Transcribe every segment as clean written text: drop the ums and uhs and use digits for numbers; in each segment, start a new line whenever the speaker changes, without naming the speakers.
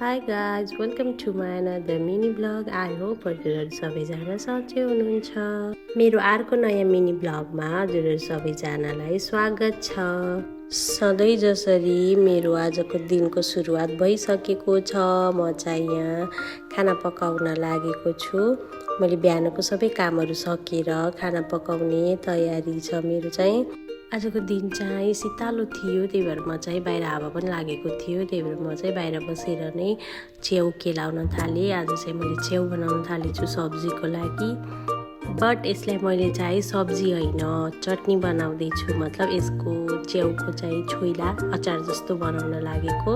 Hi guys, welcome to my another mini vlog. I hope हजुरहरू सबैजना सन्चै हुनुहुन्छ। मेरो अर्को नयाँ मिनी भ्लगमा हजुरहरू सबैजनालाई स्वागत छ। सधैँ जसरी मेरो आजको दिनको सुरुवात भइसकेको छ। म चाहिँ यहाँ खाना पकाउन लागेको छु। मैले बिहानको सबै कामहरू सकेर खाना पकाउने तयारी छ मेरो चाहिँ। आजको दिन चाहिँ शीतलो थियो, त्यही भएर म चाहिँ बाहिर हावा पनि लागेको थियो, त्यही भएर म चाहिँ बाहिर बसेर नै च्याउ केलाउन थालेँ। आज चाहिँ मैले च्याउ बनाउन थालेछु सब्जीको लागि। बट यसलाई मैले चाहिँ सब्जी होइन चटनी बनाउँदैछु, मतलब यसको च्याउको चाहिँ छोइला अचार जस्तो बनाउन लागेको।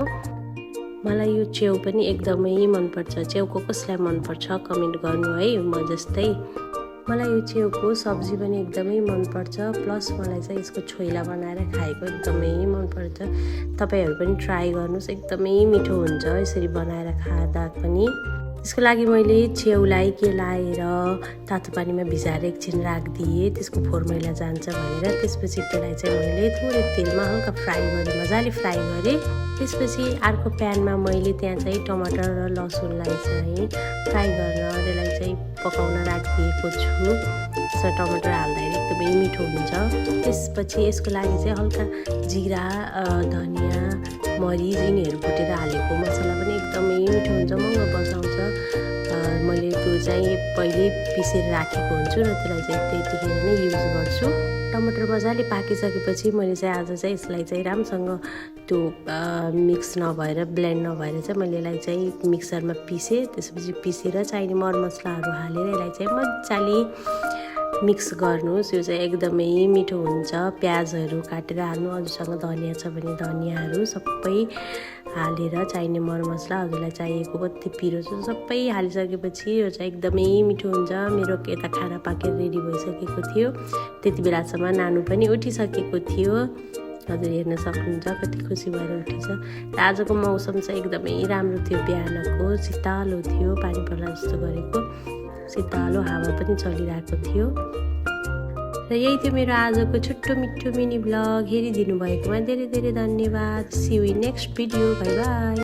मलाई यो च्याउ पनि एकदमै मनपर्छ। च्याउको कसलाई मनपर्छ कमेन्ट गर्नु है, म जस्तै। मलाई यो च्याउको सब्जी पनि एकदमै मनपर्छ, प्लस मलाई चाहिँ यसको छोइला बनाएर खाएको एकदमै मनपर्छ। तपाईँहरू पनि ट्राई गर्नुहोस्, एकदमै मिठो हुन्छ यसरी बनाएर खाँदा पनि। त्यसको लागि मैले च्याउलाई केलाएर तातो पानीमा भिजाएर एकछिन राखिदिएँ, त्यसको फोहोर मैला जान्छ भनेर। त्यसपछि त्यसलाई चाहिँ मैले थोरै तेलमा हल्का फ्राई गरेँ, मजाले फ्राई गरेँ। त्यसपछि अर्को प्यानमा मैले त्यहाँ चाहिँ टमाटर र लसुनलाई चाहिँ फ्राई गर्न त्यसलाई चाहिँ पकाउन राखिदिएको छु। त्यसमा टमाटर हाल्दाखेरि एकदमै मिठो हुन्छ। त्यसपछि यसको लागि चाहिँ हल्का जिरा, धनिया, मरिच यिनीहरू भुटेर हालेको मसला पनि एकदमै मिठो हुन्छ, महँगो बसाउँछ। मैले त्यो चाहिँ पहिले पिसेर राखेको हुन्छु र त्यसलाई चाहिँ त्यतिखेर नै युज गर्छु। टमाटर मजाले पाकिसकेपछि मैले चाहिँ आज चाहिँ यसलाई चाहिँ राम्रोसँग त्यो मिक्स नभएर ब्लेन्ड नभएर चाहिँ मैले यसलाई चाहिँ मिक्सरमा पिसेँ। त्यसपछि पिसेर चाहिने मरमसलाहरू हालेर यसलाई चाहिँ मजाले मिक्स गर्नुहोस्। यो चाहिँ एकदमै मिठो हुन्छ। प्याजहरू काटेर हाल्नु, हजुरसँग धनियाँ छ भने धनियाँहरू सबै हालेर चाहिने मरमसला हजुरलाई चाहिएको कति पिरो छ सबै हालिसकेपछि यो चाहिँ एकदमै मिठो हुन्छ। मेरो यता खाना पाकेर रेडी भइसकेको थियो, त्यति बेलासम्म नानु पनि उठिसकेको थियो। हजुर हेर्न सक्नुहुन्छ कति खुसी भएर उठेछ। र आजको मौसम चाहिँ एकदमै राम्रो थियो, बिहानको शीतलो थियो, पानी पर्ला जस्तो गरेको शीतलो हावा पनि चलिरहेको थियो। र यही थियो मेरो आजको छोटो मिठो मिनी भ्लग। हेरिदिनु भएकोमा धेरै धेरै धन्यवाद। See you in next video. Bye by.